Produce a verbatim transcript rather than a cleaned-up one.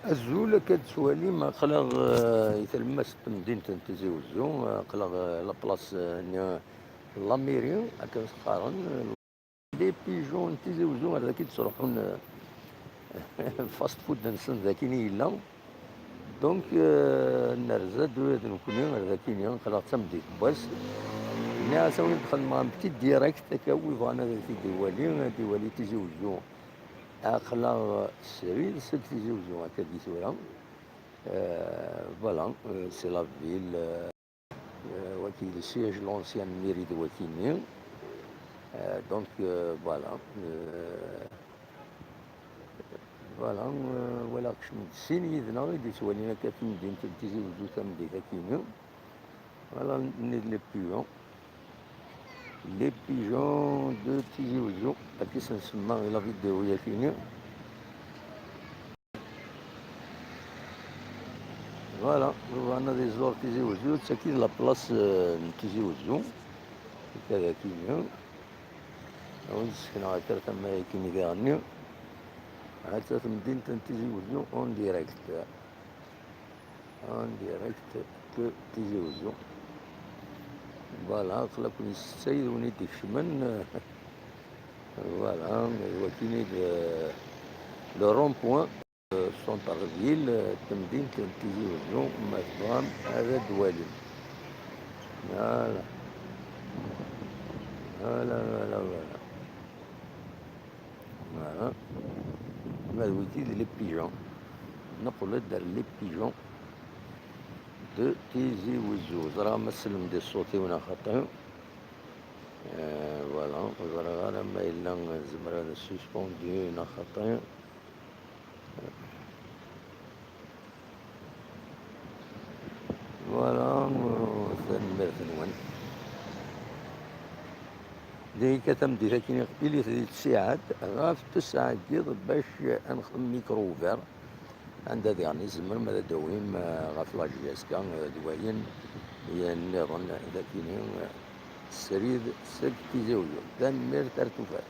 Azul, akka d-tettwalim, aql-aɣ, eh, i tlemmast n temdint n Tizi Wezzu, aql-aɣ, eh, la place, eh, n la mairie, akken s-qqaren, les pigeons n Tizi Wezzu ar daki d-ttruḥun, eh, fast food-nsen d akin i yella. Donc, eh, nerza-d ula d nekkni ar dakini, aql-aɣ d tameddit n wass. Nniɣ-as awi ad xedmeɣ un petit direct, akka wi bɣan ad t-id-iwali, ad iwali Tizi Wezzu. Aql-aɣ srid seg Tizi Wezzu akka di tura. Euh, voilà, euh, c'est la ville, euh, euh, waki le siège, l'ancienne mairie de Wakini. Euh, donc, euh, voilà. Euh, voilà, euh, walaɣ kecmen-d sin yid-neɣ i d-yettwalin akka tamdint n Tizi Wezzu tameddit akkin. Voilà, nni d les pigeons. Les pigeons de Tizi Wezzu, akka i s-nsemma i la vidéo yakini. Voilà, bɣan ad iẓur Tizi Wezzu, d tagi d la place, euh, n Tizi Wezzu. Akka d akini. Ad wen-d-sekneɣ akka tama yakini diɣenni. Hatta temdint n Tizi Wezzu en direct. En direct de Tizi Wezzu. Voilà, aql-aken s ssetta yid-wen i d-ikecmen. Voilà, wakini le, le rond-point, euh, centre-ville, euh, temdint n Tizi Wezzu, ma tebɣam ad d-walim. Voilà. Voilà, voilà, voilà. Voilà. Ma d wigi d les pigeons. Neqqel-d ar les pigeons de Tizi Wezzu. Ẓriɣ ma sellem-d i ṣṣut-iw neɣ xaṭi. Euh, voilà. Ur ẓriɣ ara ma yella nezmer ad suspendu neɣ xaṭi. Voilà, euh, tanemmirt-nwen. Deg-k a tameddit-agi, ilit di ttiɛad ɣef tesɛa n yiḍ bac ad nexdem micro ouvert, anda diɣen tzemrem ad d-tawim, eh, ɣef la J S K, eh, d wayen nniḍen dagini, eh, srid seg Tizi Wezzu. Tanemmirt ar tufat.